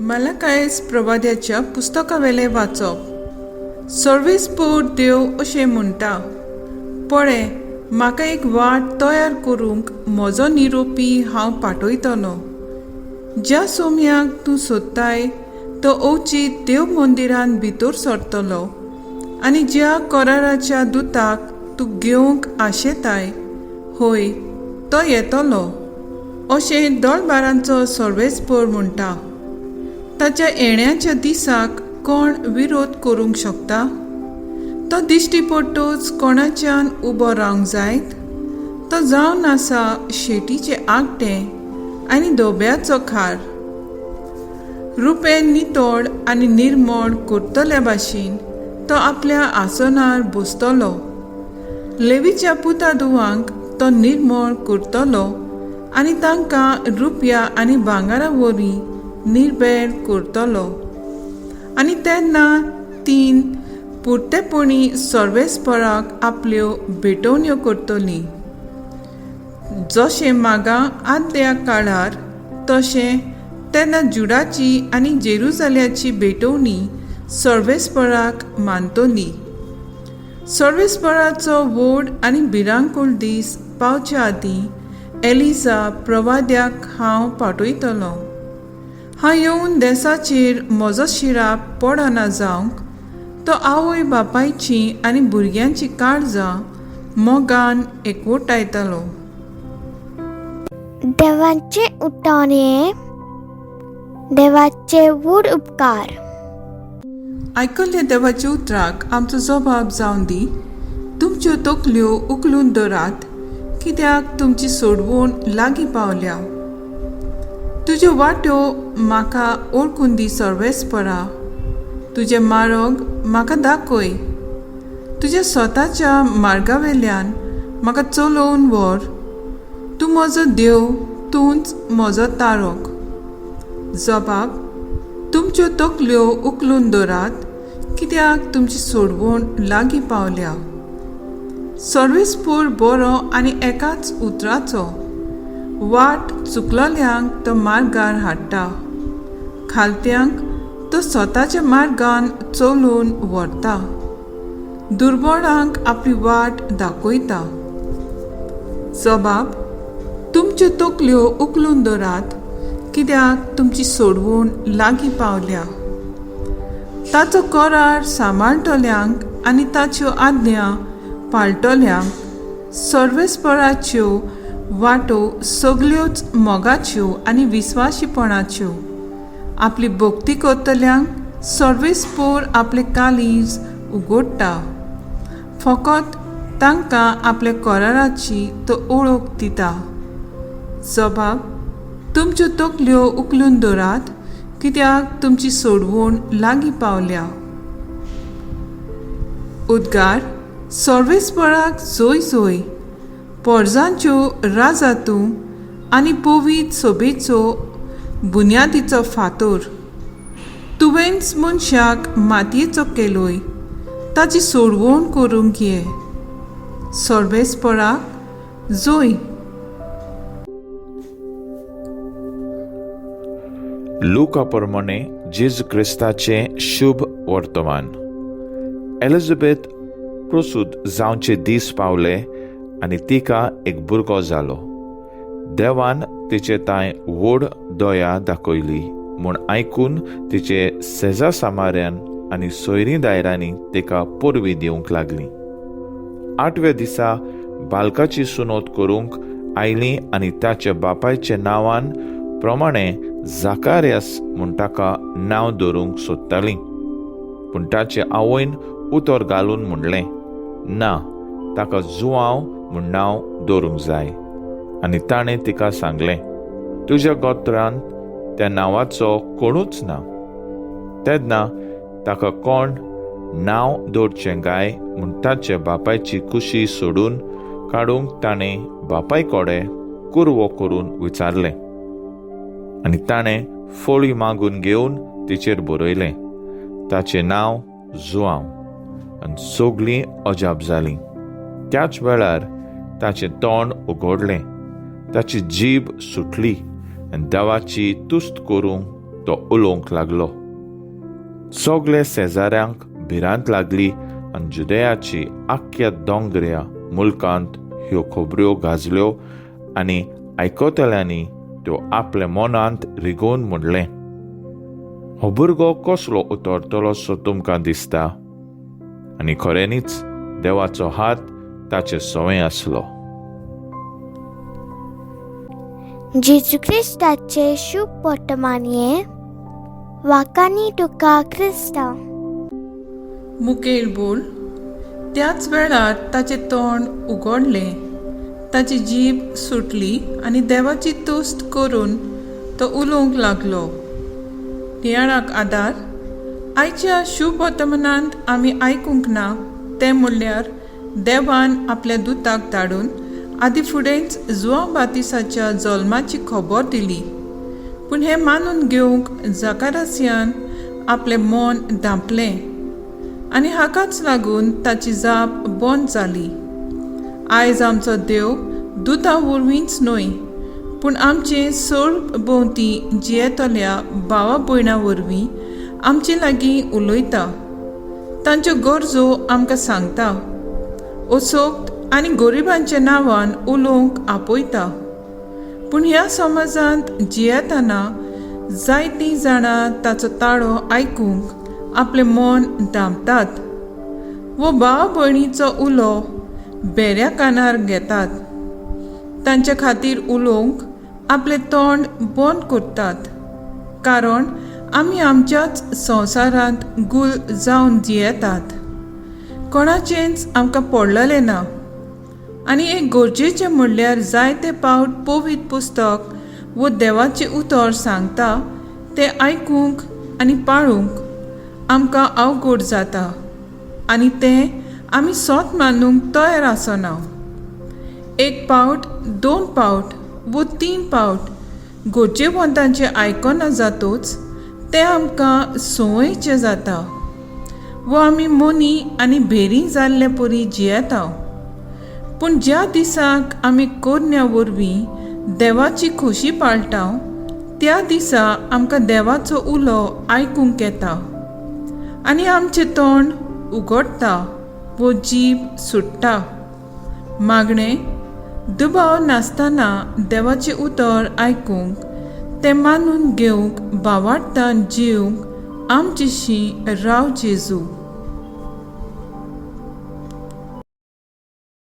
मलाकायस प्रवाद्याच्या पुस्तकावेलें वाचप. सर्वेस्पोर देव अशें म्हणटा, पळे म्हाका एक वाट तयार करूंक म्हजो निरोपी हांव पाठयतलो. ज्या सोम्याक तूं सोदताय तो अवचीत देव मंदिरांत भितर सरतलो आनी ज्या कराराच्या दुताक तूं घेवंक आशेताय, हय तो येतलो, अशें दळबारांचो सर्वेस्पोर म्हणटा. ताच्या येण्याच्या दिसाक कोण विरोध करूंक शकता? तो दिश्टी पडटूच कोणाच्यान उबो रावंक जायत? तो जावन आसा शेटीचें आगटें आनी धोब्याचो खार. रुपें नितळ आनी निर्मळ करतल्या भाशेन तो आपल्या आसनार बसतलो. लेवीच्या पुता धुवांक तो निर्मळ करतलो आनी तांकां रुपया आनी भांगरा वरवीं निर्बेळ करतलो. आनी तेन्ना तीन पुरतेपणी सर्वेस्पराक आपल्यो भेटवण्यो करतलीं. जशें मागा आदल्या काळार तशें तेन्ना जुडाची आनी जेरुजाल्याची भेटवणी सर्वेस्पराक मानतली. सर्वेस्पराचो व्हड आनी भिरांकूळ दीस पावचे आदीं एलिजा प्रवाद्याक हांव पाठयतलो. हांव येवन देसाचेर म्हजो शिराप पडना जावंक तो आवय बापायची आनी भुरग्यांची काळजां मोगान एकवटायतलो. देवाचे उठाणे, देवाचे व्हड उपकार. आयकल्ल्या देवाच्या उतराक आमचो जबाब जावन दी. तुमच्यो तकल्यो उखलून दवरात, कित्याक तुमची सोडवण लागीं पावल्या. तुज्यो वाट्यो म्हाका वळखून दी सर्वेस्परा, तुजें मार्ग म्हाका दाखय. तुज्या स्वताच्या मार्गावेल्यान म्हाका चलोवन व्हर. तूं म्हजो देव, तूंच म्हजो तारक. जबाब, तुमच्यो तकल्यो उखलून दवरात, कित्याक तुमची सोडवण लागीं पावल्या. सर्वेस्पोर बरो आनी एकाच उतराचो. वाट चुकलल्यांक तो मार्गार हाडटा, खालत्यांक तो स्वताच्या मार्गान चलोवन व्हरता, दुर्बळांक आपली वाट दाखयता. जबाब, तुमच्यो तकल्यो उखलून दवरात, कित्याक तुमची सोडवण लागीं पावल्या. ताचो करार सांबाळटल्यांक आनी ताच्यो आज्ञा पाळटल्यांक सर्वेस्पराच्यो वाटो सगल्योच मोगाच्यो आनी विस्वाशीपणाच्यो. आपली भक्ती करतल्यांक सर्वेस्पोर आपले कालीज उगडटा, फकत तांकां आपल्या कराराची तो वळख दिता. जबाब, तुमच्यो तकल्यो उखलून दवरात, कित्याक तुमची सोडवण लागीं पावल्या. उद्गार, सर्वेस्पराक जोय जोय. पोरजांच्यो राजा तूं आनी पवीत सोबेचो बुन्यादीचो फातोर. तुवेंच मनशाक मातयेचो केलोय, ताची सोडवण करूंक ये. सर्वेस्पराक जोय. लुका प्रमाणे जेजू क्रिस्ताचें शुभ वर्तमान. एलिझाबेथ प्रसूत जावचे दीस पावले आनी तिका एक भुरगो जालो. देवान तिचे तांय व्हड दया दाखयली म्हूण आयकून तिचे सेजा सामाऱ्यान आनी सोयरीं दायरांनी तिका परबीं दिवंक लागली. आठव्या दिसा बालकाची सुनोत करूंक आयली आनी ताच्या बापायच्या नांवान प्रमाणे जाकारियास म्हूण ताका नांव दवरूंक सोदताली. पूण ताचे आवयन उतर घालून म्हणलें, ना, ताका जुआंव म्हूण नांव दवरूंक जाय. आनी ताणें तिका सांगलें, तुज्या गोत्रांत त्या नांवाचो कोणूच ना. तेन्ना ताका कोण नांव दवरचें काय म्हूण ताचे बापायची कुशी सोडून काडूंक ताणें बापाय कडेन कुरवो करून विचारलें. आनी ताणें फळी मागून घेवन तिचेर बरयलें, ताचें नांव जुआंव. आनी सगळीं अजाप जालीं. त्याच वेळार ताचें तोंड उगडलें, ताची जीब सुटली आनी देवाची तुस्त करूंक तो उलोवंक लागलो. सगळे शेजाऱ्यांक भिरांत लागली आनी जुदयाची आख्ख्या दोंगऱ्या मुल्कांत ह्यो खबऱ्यो गाजल्यो आनी आयकतल्यांनी त्यो आपल्या मनांत रिगोवन म्हणलें, हो भुरगो कसलो उतरतलो सो तुमकां दिसता? आनी खऱ्यांनीच देवाचो हात ताचे सवें आसलो. जेजू क्रिस्ताचे शुभ वर्तमान हें. वाकानी तुका क्रिस्तांव. मुखेल बोल. त्याच वेळार ताचें तोंड उगडलें, ताची जीब सुटली आनी देवाची तुस्त करून तो उलोवंक लागलो. नियाळाक आदार. आयच्या शुभ वर्तमानांत आमी आयकूंक ना तें म्हणल्यार देवान आपल्या दुताक धाडून आदी फुडेंच जुआंव बातिसाच्या जल्माची खबर दिली. पूण हें मानून घेवंक जाकारासियान आपलें मन धांपलें आनी हाकाच लागून ताची जाप बंद जाली. आयज आमचो देव दुता वरवींच न्हय पूण आमचे सरभोंवती जियेतल्या भावा भयणां वरवीं आमचे लागीं उलयता, तांच्यो गरजो आमकां सांगता, असोक्त आनी गरिबांच्या नांवान उलोवंक आपयता. पूण ह्या समाजांत जियेतना जायतीं जाणां ताचो ताळो आयकूंक आपलें मन धांपतात वो भाव भयणीचो उलो भेऱ्या कानार घेतात, तांचे खातीर उलोवंक आपलें तोंड बंद करतात, कारण आमी आमच्याच संवसारांत गुल जावन जियेतात. कोणाचेंच आमकां पडलेलें ना. आनी एक गरजेचें म्हणल्यार जायते पावट पवित्र पुस्तक वो देवाचें उतर सांगता तें आयकूंक आनी पाळूंक आमकां अवघड जाता आनी तें आमी सोत मानूंक तयार आसना. एक पावट, दोन पावट वो तीन पावट गरजेवंतांचें आयकना जातूच तें आमकां संवयचें जाता वो आमी मोनी आनी भेरी जाल्ले परी जियेता. पूण ज्या दिसाक आमी करण्या वरवीं देवाची खोशी पाळटा त्या दिसा आमकां देवाचो उलो आयकूंक येता आनी आमचें तोंड उगडटा वो जीब सुट्टा. मागणें दुबाव नासतना देवाचें उतर आयकूंक, तें मानून घेवंक, भावार्थान जिवंक आमचेशी राव जेजू.